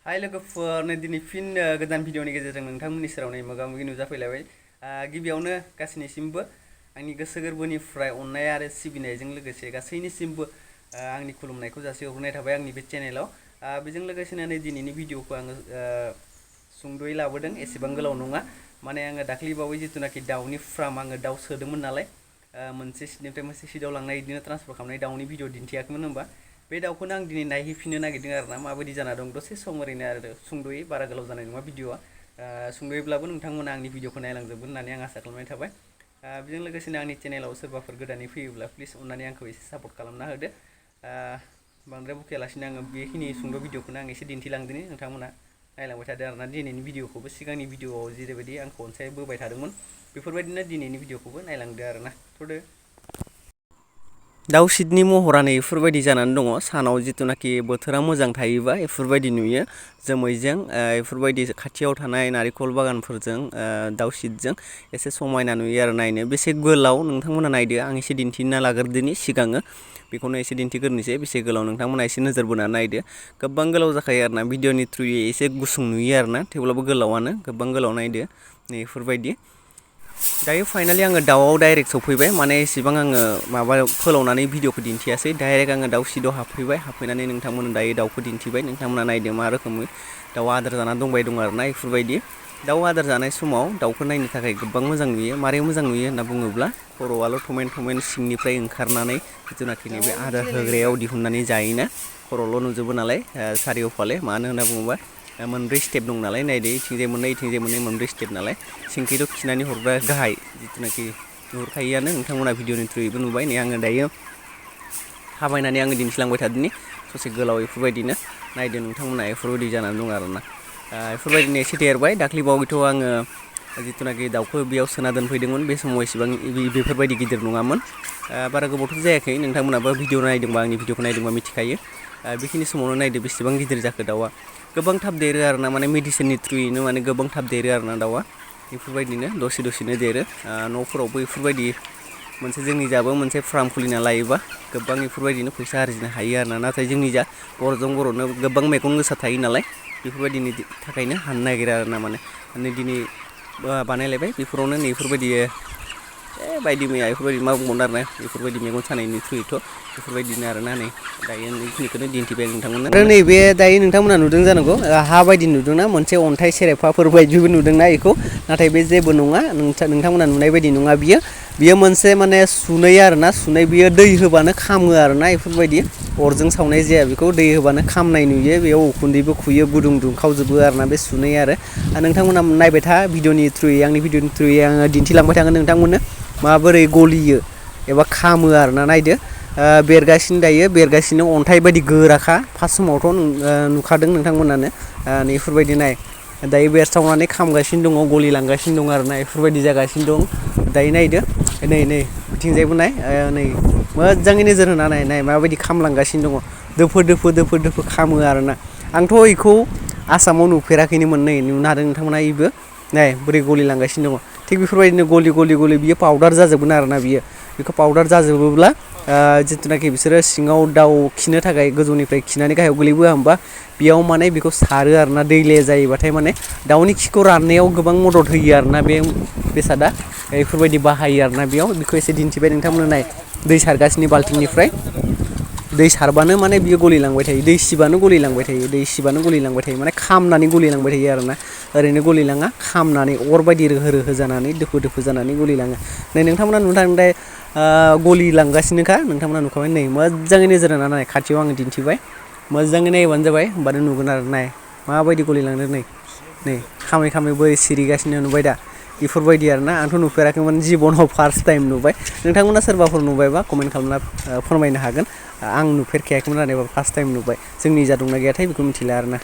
हाय लोगोफोर दिनै फिन गोदान भिडिअनि गेजेरजों नोंथांमोननि सेराव मोगा-मोगि नुजाफैलायबाय गिबियावनो गासैनिसिमबो आंनि गोसो गोरबोनिफ्राय अननाय आरो सिबिनायजों लोगोसे गासैनिसिमबो आंनि खुलुमनायखौ जासिहरनाय थाबाय आंनि बे चेनेलाव बेजों लोगोसेनो दिनैनि भिडिअखौ आङो सुंद'यै लाबोदों एसेबां गोलाव नङा माने आङो दाख्लैबावै जितुनाखि दाउनि फार्म आङो दाउ सोदोंमोन नालाय मोनसे सिटनिफ्राय मोनसे सिटआव लांनाय बिदिनो ट्रान्सफार खालामनाय दाउनि भिडिअ दिन्थियाखैमोन होनबा बे दाउखौनो आं दिनै नायहैफिननो नागिरदों आरोना माबायदि जाना दं दसे सम ओरैनो आरो सुंद'यै बारा गोलाव जानाय नङा भिडिअआ सुंद'यैब्लाबो नोंथांमोना आंनि भिडिअखौ नायलांजोबगोन होननानै आं आसा खालामनाय थाबाय बेजों लोगोसेनो आंनि चेनेलाव सोरबाफोर गोदानै फैयोब्ला प्लिज अननानै आंखौ एसे सापर्ट खालामना होदो बांद्राय बुखियालासिनो आङो बेखिनि सुंद' भिडिअखौनो आं एसे दिन्थिलांदिनि नोंथांमोना नायलांबाय थादो आरोना दिनैनि भिडिअखौबो सिगांनि भिडिअआव जेरैबायदि आंखौ अनसायबोबाय थादोंमोन बेफोरबायदिनो दिनैनि भिडिअखौबो नायलांदो आरोना थ'दो दाउ सिटनि महरा नै बेफोरबायदि जानानै दङ सानाव जितुनाखि बोथोरा मोजां थायोबा बेफोरबायदि नुयो जोमैजों बेफोरबायदि खाथियाव थानाय नारिखल बागानफोरजों दाउ सिटजों एसे समायना नुयो आरो नायनो बेसे गोलाव नोंथांमोना नायदो आं एसे दिन्थिना लाग्रोदिनि सिगाङो बेखौनो एसे दिन्थिग्रोनोसै बेसे गोलाव नोंथांमोना एसे नोजोर बोनानै नायदो गोबां गोलाव जाखायो आरोना भिडिअनि थ्रुयै एसे गुसुं नुयो आरोना थेवब्लाबो गोलावानो गोबां गोलाव नायदो नै बेफोरबायदि दायो फाइनालि आङो दाउआव डाइरेक्ट सफैबाय माने एसेबां आङो माबा फोलावनानै भिडिअखौ दिन्थियासै डाइरेक्ट आङो दाउ सिटआव हाबफैनानै नोंथांमोननो दायो दाउखौ दिन्थिबाय नोंथांमोना नायदो मा रोखोमै दाउआ आदार जानानै दंबाय दं आरोना बेफोरबायदि दाउ आदार जानाय समाव दाउखौ नायनो थाखाय गोबां मोजां नुयो मारै मोजां नुयो होनना बुङोब्ला खर'आल' थमेन सिंनिफ्राय ओंखारनानै जिथुनाखि नैबे आदार होग्रायाव दिहुननानै जायोना खर'ल' नुजोबो नालाय सारिय'फाले मानो होनना बुङोबा मोनब्रै स्टेप दं नालाय नायदो इथिंजाय मोननै मोनब्रै स्टेप नालाय सिंखैथ' खिनानै हरग्रा गाहाय जिथुनाखि नुहुरखायोआनो नोंथांमोना भिडिअनि थ्रुयैबो नुबाय नै आङो दायो थाबायनानै आङो दिन्थिलांबाय थादोंनि ससे गोलाव बेफोरबायदिनो नायदो नोंथांमोना बेफोरबायदि जानानै दं आरोना बेफोरबायदिनो एसे देरबाय दाख्लैबावैथ' आङो जिथुनाखि दाउखौ बेयाव सोना दोनफैदोंमोन बे समाव एसेबां बेफोरबायदि गिदिर नङामोन बारा गोबावथ' जायाखै नोंथांमोनाबो भिडिअ नायदोंबा आंनि भिडिअखौ नायदोंबा मिथिखायो बेखिनि समावनो नायदो बेसेबां गिदिर जाखो दाउआ गोबां थाब देरो आरोना माने मेडिसिननि थ्रुयैनो माने गोबां थाब देरो आरोना दाउआ बेफोरबायदिनो दसेनो देरो न'फोरावबो बेफोरबायदि मोनसे जोंनि जाबो मोनसे फार्म खुलिना लायोबा गोबां बेफोरबायदिनो फैसा आरजिनो हायो आरोना नाथाय जोंनि जा बर'जों बर'नो गोबां मेगन गोसा थायो नालाय बेफोरबायदिनि थाखायनो हानो नागिरा आरोना माने दिनै बानायलायबाय बेफोरावनो नैफोरबायदि बायदि मैया बेफोरबायदि मा बुंबावनो आरोना बेफोरबायदि मेगन सानायनि थ्रुयैथ' बेफोरबायदिनो आरोना नै दायो बेखिनिखौनो दिन्थिबाय नोंथांमोननो आरो नैबे दायो नोंथांमोना नुदों जानांगौ हा बायदि नुदोंना मोनसे अन्थाइ सेरेफाफोर बायदिबो नुदोंना बेखौ नाथाय बे जेबो नङा नोंथांमोना नुनाय बायदि नङा बियो मोनसे माने सुनै आरोना सुनै बियो दै होबानो खामो आरोना बेफोरबायदि अरजों सावनाय जाया बेखौ दै होबानो खामनाय नुयो बेयाव उखुन्दैबो खुयो गुदुं दुंखावजोबो आरोना बे सुनै आरो नोंथांमोना नायबाय था भिडिअनि थ्रुयै आंनि भिडिअनि थ्रुयै आङो दिन्थिलांबाय थागोन नोंथांमोननो माबोरै गलियो एबा खामो आरोना नायदो बेरगासिनो अन्थाइ बायदि गोराखा फार्स्ट समावथ' नुखादों नोंथांमोनानो बेफोरबायदि नाय दायो बेरसावनानै खामगासिनो दङ गलिलांगासिनो दङ आरोना बेफोरबायदि जागासिनो दं दायो नायदो नै बिथिंजायबो नाय नै मोजाङै नोजोर होना नाय माबायदि खामलांगासिनो दङ दोफो खामो आरोना आंथ' बेखौ आसामाव नुफेराखैनोमोन नै नुनो हादों नोंथांमोना बेबो नाय बोरै गलिलांगासिनो दङ थिग बेफोरबायदिनो गलि बियो पाउदार जाजोबगोन आरोना बेखौ पाउदार जाजोबोब्ला जिथुनाखि बिसोरो सिङाव दाउ खिनो थाखाय गोजौनिफ्राय खिनानै गाहायाव गोलैबोआ होमबा बेयाव माने बेखौ सारो आरोना दैले जायोबाथाय माने दाउनि खिखौ राननायाव गोबां मदद होयो आरोना बे बेसादा बेफोरबायदि बाहायो आरोना बेखौ एसे दिन्थिबाय नोंथांमोननो नाय दै सारगासिनो बाल्थिंनिफ्राय दै सारबानो माने बियो गलिलांबाय थायो दै सिबानो गलिलांबाय थायो माने खामनानै गलिलांबाय थायो आरोना ओरैनो गलिलाङा खामनानै अर बायदि रोहो जानानै दोफो जानानै गलिलाङो नै नोंथांमोना नुदों गलिलांगासिनोखा नोंथांमोना नुखाबाय नै मोजाङै नोजोर होना नाय खाथियाव आङो दिन्थिबाय मोजाङै नायबानो जाबाय होमबानो नुगोन आरो नाय माबायदि गलिलांदों नै खामै बोरै सिरिगासिनो नुबाय दा बेफोरबायदि आरोना आंथ' नुफेराखैमोन जिबनाव फार्स्ट टाइम नुबाय नोंथांमोना सोरबाफोर नुबायबा कमेन्ट खालामना फोरमायनो हागोन आं नुफेरखायाखैमोन आरो फार्स्ट टाइम नुबाय जोंनि जा दंना गैयाथाय बेखौ मिथिला आरोना